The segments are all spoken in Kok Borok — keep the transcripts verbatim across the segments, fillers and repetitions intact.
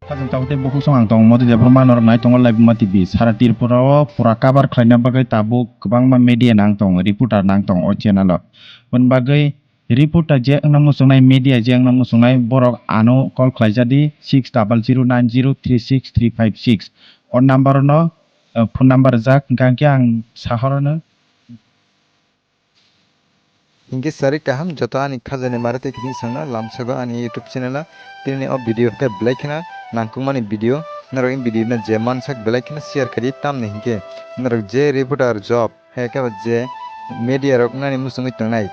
Hajang tabuk tei bukhuk song ang tong Modi Debbarma norok nai tongo Laibuma T V. Sara Tripura o pura cover khlaina bagwi tabuk kwbangma media nang tong, reporter nang tong o channel o. Boni bagwi reporter je wngna muchungnai, media je wngna muchungnai, borok ano call khlai jadi six double zero nine zero three six three five six. O number no, eh, phone number rijak, hingkha hingkhe ang sahorano. Hinkhe sarik kaham joto ani khajani mare tei kiting sangno lamsago ani YouTube channel o. Tini o video khe belai kheno nangkukmani video. Norok in video no je mansak belai kheno share khaidi, tamni hinkhe norok je reporter job, hai khe ba je media rok nani muchungwi tongnai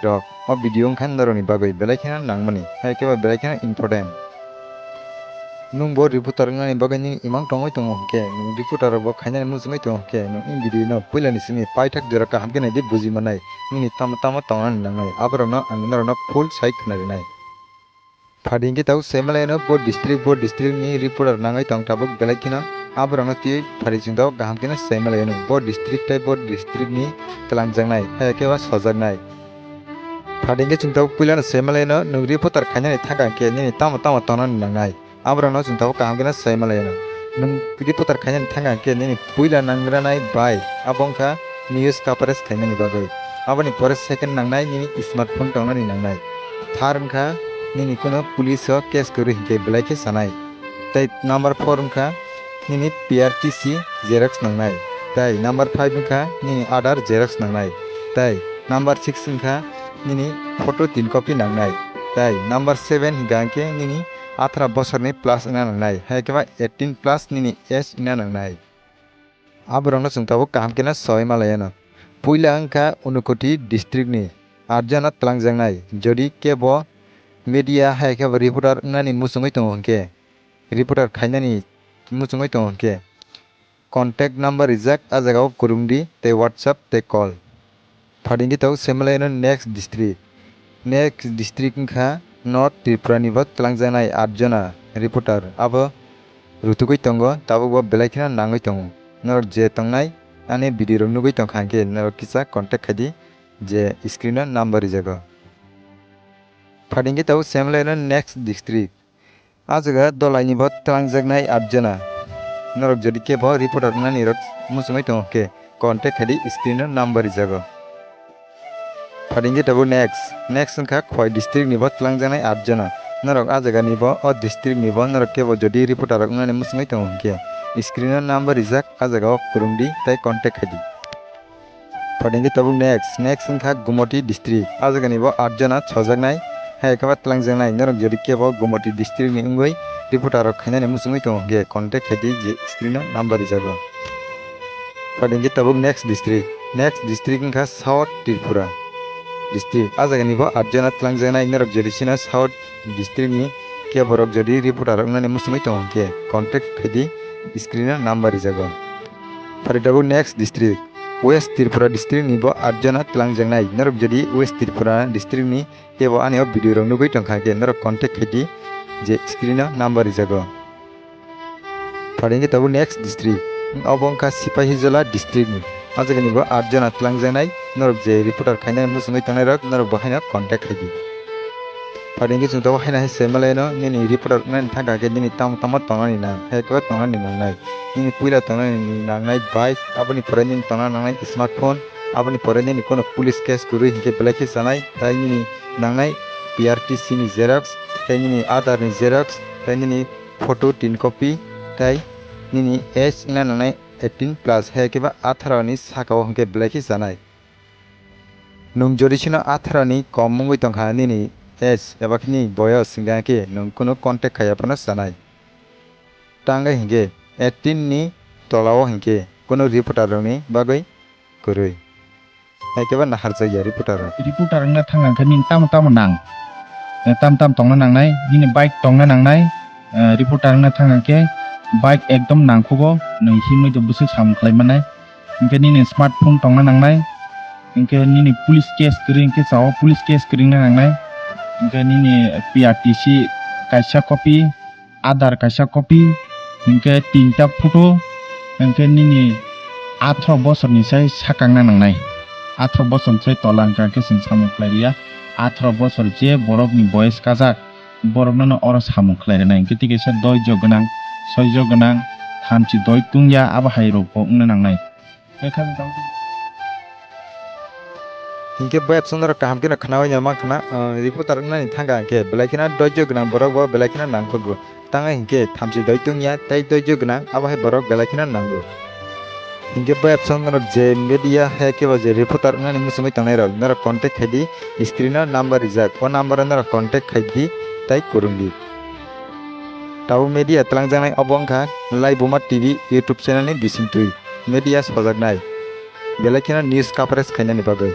rok, o video wngkha norokni bagwi belai kheno nangmani, hai khe ba belai kheno important. Nwng bo reporter wngnani bagwi nini imang tongwi tongo hwnkhe, nwng reporter rok bo khainani muchungwi tongo hwnkhe, nwng in video no puilani simi paithak jora kaham khe naidi buji mannai, nini tamo tamo tongnani nangnai, aborokno ang norokno full sai khwnarinai. Phadi hwnkhe tabuk saimanlaino bo district, bo district ni reporter nangwi tong tabuk belai kheno, aborokno twiwi phadi chwng tabuk kaham kheno saimanlaino bo district tei bo district ni twlangjaknai, hai khe ba sojaknai. Phadi hwnkhe chwng tabuk puilano saimanlaino nwng reporter khainani thangkha hwnkhe nini tamo tamo tongnani nangnai. Aborokno chwng tabuk kaham kheno sai malaino. Nwng reporter khainani thangkha hwnkhe nini puila nangranai bai abo wngkha news coverage khainani bagwi. Aboni pore second nangnai nini smartphone tongnani nangnai. Third wngkha nini kuno police o case kwrwi hinkhe belai khe sanai. Tei number four wngkha nini P R T C xerox nangnai. Tei number five wngkha nini Aadhaar xerox nangnai. Tei number six wngkha nini photo tin copy nangnai. Tei number seven hinkha hwnkhe nini atharo bosorni plus wngna nangnai, hai khe ba eighteen plus nini age wngna nangnai. Aborokno chwng tabuk kaham kheno soi malaiyano. Puila wngkha Unakoti district ni atjona twlangjaknai. Jodi kebo media hai khe bo reporter wngnani muchungwi tongo hwnkhe, reporter khainani muchungwi tongo hwnkhe, contact number rijak, ah jagao kwrwngdi tei WhatsApp tei call. Phadingdi tabuk saimanlaino next district. Next district wngkha North Tripura ni bo twlangjaknai atjona reporter. Abo rutugwi tongo, tabukbo belai kheno nangwi tongo. Norok je tongnai ani video rok nugwi tongkha hwnkhe norok kisa contact khaidi, je screen o number rijago. Phadingdi tabuk saimanlaino next district. Ah jaga Dolaini bo twlangjaknai atjona. Norok jodi kebo reporter wngnani rok muchungwi tongo khe, contact khaidi, screen o number rijago. Phadingdi tabuk next. Next wngkha Khowai district ni bo twlangjaknai atjona. Norok ah jaga ni bo, o district ni bo norok kebo jodi reporter rok wngnani muchungwi tongo hwnkhe, screen o number rijak, ah jaga o kwrwngdi tei contact khaidi. Phadingdi tabuk next. Next wngkha Gumoti district. Ah jagani bo atjona sojaknai, hai khe ba twlangjaknai. Norok jodi kebo Gumoti district ni wngwi reporter rok khainani muchungwi tongo hwnkhe, contact khaidi, je screen o number rijago. Phadingdi tabuk next district. Next district wngkha South Tripura district. Ah jagani bo atjona twlangjaknai. Norok jodi chino South district ni kebo rok jodi reporter rok wngnani muchungwi tongo hwnkhe, contact khaidi, screen o number rijago. Phari tabuk next district. West Tripura district ni bo atjona twlangjaknai. Norok jodi West Tripura district ni kebo ani o video rok nugwi tongkha khe, norok contact khaidi, je screen o number rijago. Phari hwnkhe tabuk next district. Obo wngkha Sipahijola district ni. Ah jagani bo atjona twlangjaknai. Norok je reporter khainani muchungwi tongnai rok, norok bo haino contact khaidi. Phari hwnkhe chwng tabuk haino hai saimanlaino, nini reporter wngnani thangkha khe nini tamo tamo tongnani nang, hai khe tongnani nangnai. Nini puila tongnani nangnai bike, aboni pore nini tongna nangnai smartphone, aboni pore nini kono police case kwrwi hinkhe belai khe sanai, tei nini nangnai P R T C ni xerox, tei nini Aadhaar ni xerox, tei nini photo tin copy, tei nini age wngna nangnai eighteen plus, hai khe ba atharo ni saka o hinkhe belai khe sanai. Nwng jodi chino atharo ni kom wngwi tongkha nini age eba khe nini boyos, hingkha khe nwng kunu contact khaiya phano sanai. Tangwi hinkhe eighteen ni tola o hinkhe kunu reporter rokni bagwi kwrwi. Hai khe ba naharjakya reporter rok. Reporter wngna thang khe nini tamo tamo nang? Eh, tam tam tongna nangnai, nini bike tongna nangnai, eh, reporter wngna thang khe bike ekdom nangkhugo, nwng himwi do bwswk samung khlai mannai. Hinkhe nini smartphone tongna nangnai, hinkhe nini police case kwrwi hinkhe chao, police case kwrwi wngna nangnai, hinkhe nini P R T C kaisa copy, Aadhaar kaisa copy, hinkhe tinta photo, hinkhe nini atharo bosorni sai sakangna nangnai. Atharo bosorni sai tola hwnkha khe chwng samung khlai rwya. Atharo bosor je borokni boyes kajak, borokno no oro samung khlai rwnai. Hwnkhe tei kaisa doijo gwnang, soijo gwnang, thamchi doi tungya, abo hai rok bo wngna nangnai. Hinkhe bo absong norok kaham kheno khnaui no mankha na, ah, reporter wngnani thangkha hinkhe belai kheno doijo gwnang borok bo belai kheno nangkukgo. Tangwi hinkhe thamchi doi tungya tei doijo gwnang abo hai borok belai kheno nango. Hinkhe bo absong norok je media hai khe bo je reporter wngnani muchungwi tongnai rok norok contact khai di, screen o number rijak, o number o norok contact khai di tei kwrwng di. Tabuk media twlangjaknai obo wngkha Laibuma T V YouTube channel ni bisingtwi media sojaknai belai kheno news coverage khainani bagwi.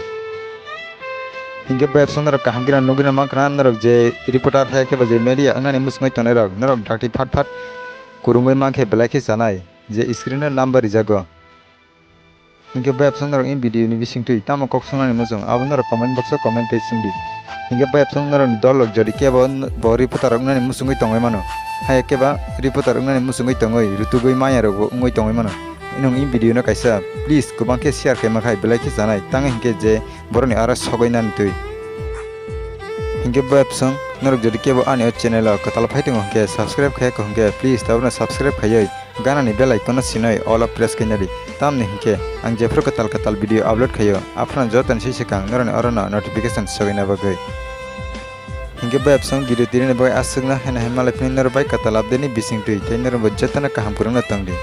Hinkhe bo absong norok kaham kheno nugwino mankha na norok je reporter hai khe bo je media wngnani muchungwi tongnai rok norok dakti phat phat kwrwngwi mankhe belai khe chanai je screen o number rijago. Hinkhe bo absong norok in video ni bisingtwi tamo kok swngnani muchung abo norok comment box o comment tei swngdi. Hinkhe bo absong norok ni dol rok jodi kebo bo reporter rok wngnani muchungwi tongwi mano, hai khe ba reporter wngnani muchungwi tongwi rutugwi manya rok bo wngwi tongwi mano. Nwng in video no kaisa please kwbang khe share khaima khai belai khe chanai tangwi hinkhe je borokni aro sogwi nani twi. Hinkhe bo absong norok jodi kebo ani o channel o kwtal phai tongo hinkhe subscribe khaiya kho hinkhe please tabukno subscribe khaiwi ganani bell icon no sinoi all o press khaina di. Tamni hinkhe ang jephru kwtal kwtal video upload khaio aphano jotoni swi swkang norokni orono notification sogwina bagwi. Hinkhe bo absong video tirini bagwi aswkno haino hai malai phini norok bai kwtal update ni bisingtwi tei norok bo jotono kaham kwrwngno tongdi.